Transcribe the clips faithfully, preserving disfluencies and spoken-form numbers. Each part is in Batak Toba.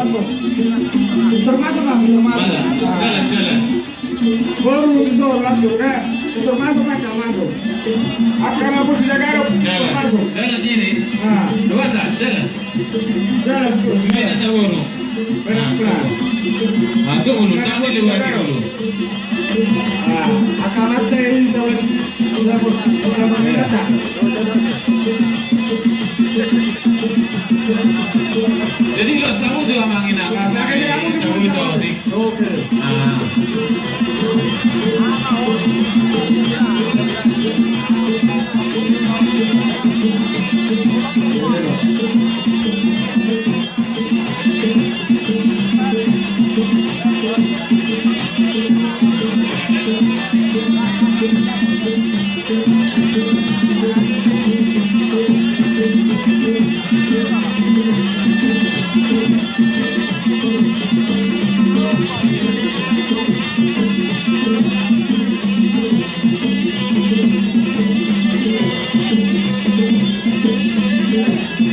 Termasuk lah, termasuk. Mana? Jalan, jalan. Baru itu soal masuk, dah. Termasuk kan, termasuk. Akan aku sudah garuk. Jalan. Termasuk. Jalan ini. Nah. Coba, jalan. Jalan terus. Sini aja, baru. Pelan-pelan. Nah, itu dulu, kan tadi aku lewat sudah garuk dulu. Nah, akan ada yang bisa, bisa, bisa berkata. Jadi, lo samu juga mangina. Nah, pakai dia, aku juga samu bisa. Oke. Ah.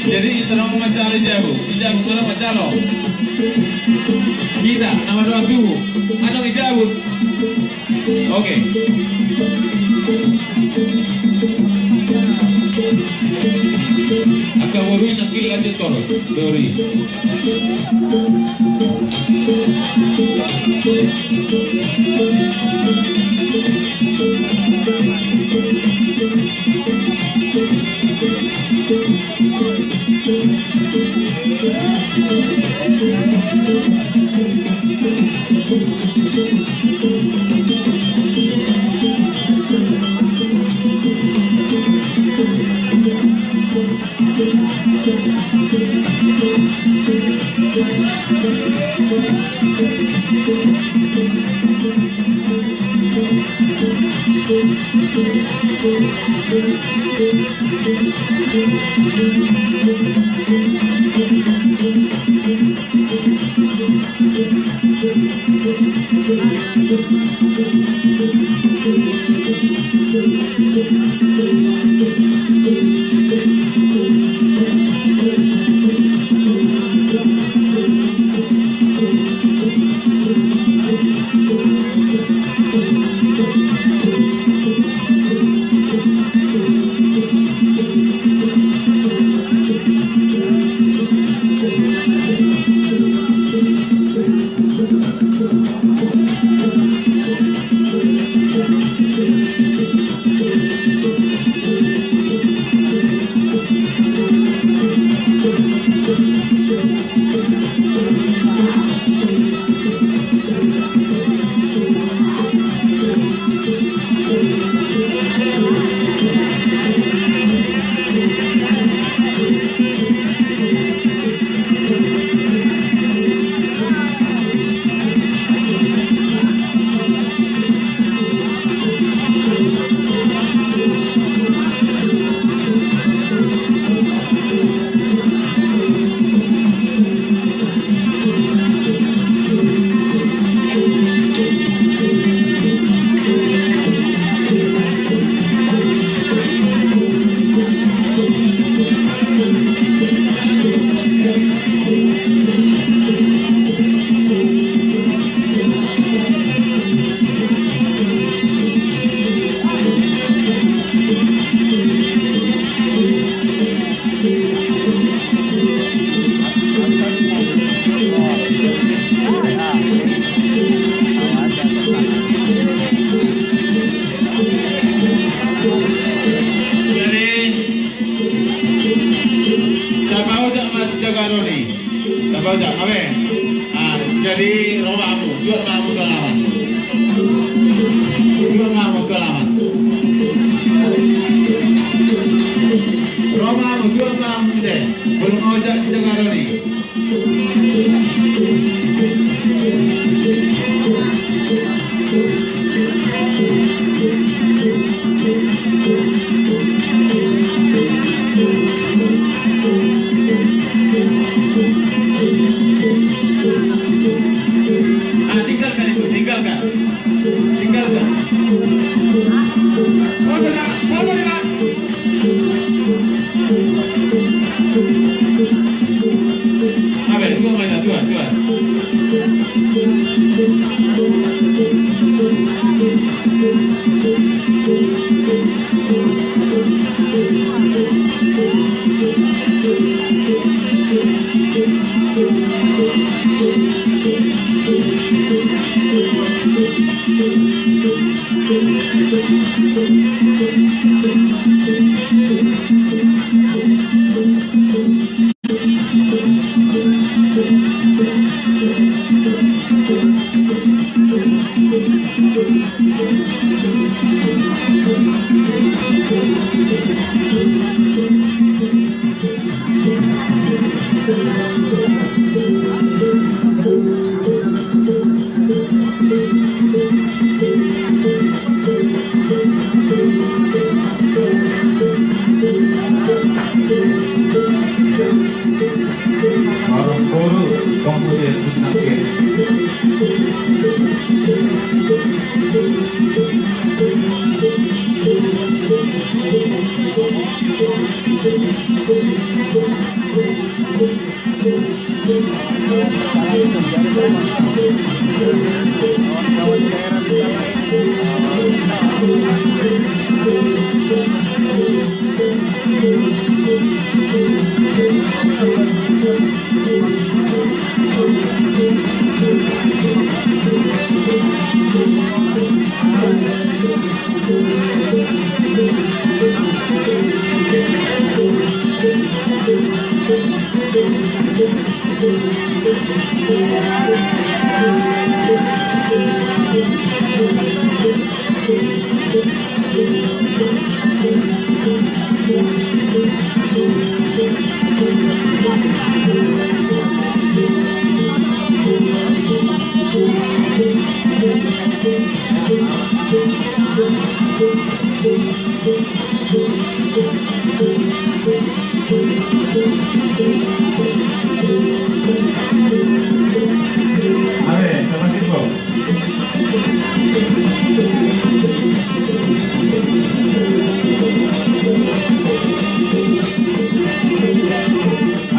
Jadi, tolong macalo i jabu, i jabu, tolong macalo. Hita, nama doa tubuh. Adong i jabu. Oke. Angka boru i nangkin lanjut torus. Boru i. Jadi, tapaojak ma sijagaron i. Tapaojak, awe. Ah, jadi ro ma hamu, juat ma hamu tu alaman. Juat ma hamu tu alaman. Ro ma hamu, juat ma hamu muse. Molo nga ojak sijagaron i. Ah, tinggalkan itu, tinggalkan. Tinggalkan. Foto, foto di mana?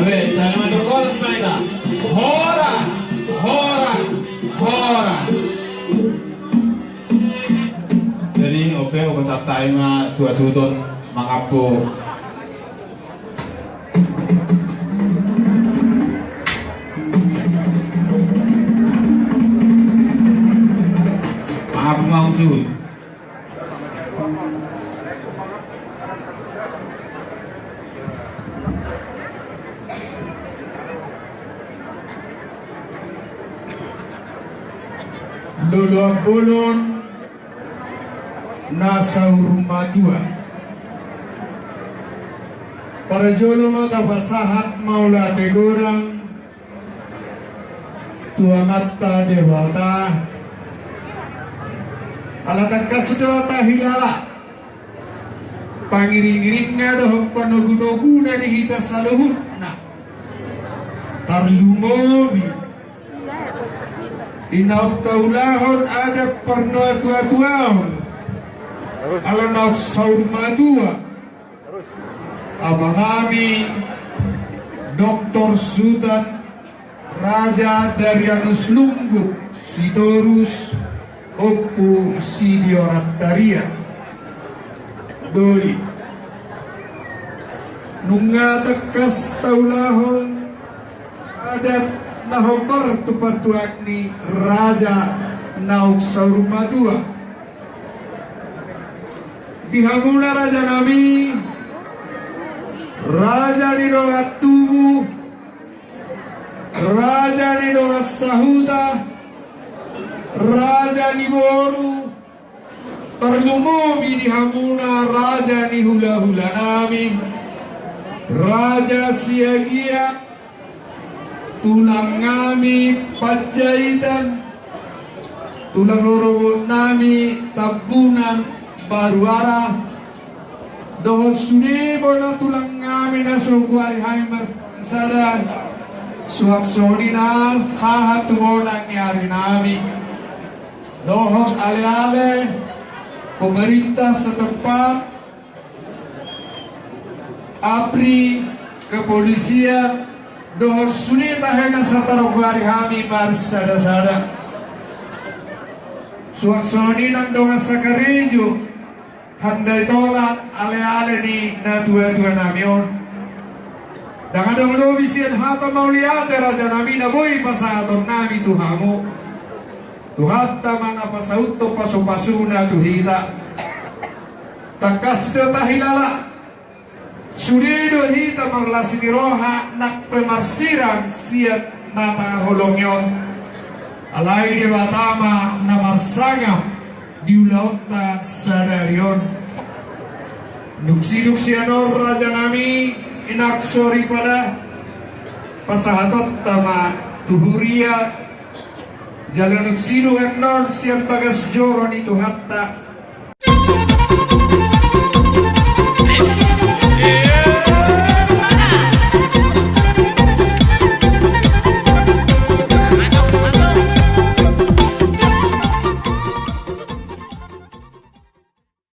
Abe, salam mandok horas ma hita. Horas, horas, horas. Jadi, oke, oke, santai ma, tu hasuhuton mangampu. Mangampu, mangampu suhut. Loloan bolon na saur matua. Parjolo ma tapasahat mauliate godang tu Amanta Debata, ala tangkas do tahilala pangiringiringna dohot panogunoguna di hita saluhutna. Tarlumobi di naung taulahon adat parnatuatuaon ala naung saur matua amanami Doktor Sutan Raja Darianus Lungguk Sitorus Ompu Sidioran Taria. Doli. Nunga tangkas taulahon adat na hombar tu partuak ni raja naung saur matua. Di hamuna rajanami, raja ni dongan tubu, raja ni dongan sahuta, raja ni boru, tarlumobi di hamuna raja ni hulahulanami, Raja Siagian, tulangnami Panjaitan, tulang rorobotnami Tambunan Baruara, dohot sude bona tulangnami na so huari hami marsada, suang songon i na sahat tu bona ni arinami, dohot aleale pemerintah setempat, APRI, kepolisian, Dohot sude tahe na satorop ari hami marsadasada. Suang songon i nang dongan sakarejo, handai tolap aleale ni natuatua nami on. Ndang adong lobi sian hata mauliate raja nami na boi pasahaton nami tu hamu. Tuhanta ma na pasauthon pasupasuna tu hita. Tangkas do tahilala, sude do hita marlas ni roha nang pe marsirang sian na tahaholongi on. Alai Debata ma na marsangap di ulaonta sadari on. Dung sidung sian on raja nami, inang soripada, pasahatonta ma tu huria, jala dung sidung annon sian bagas joro ni Tuhanta,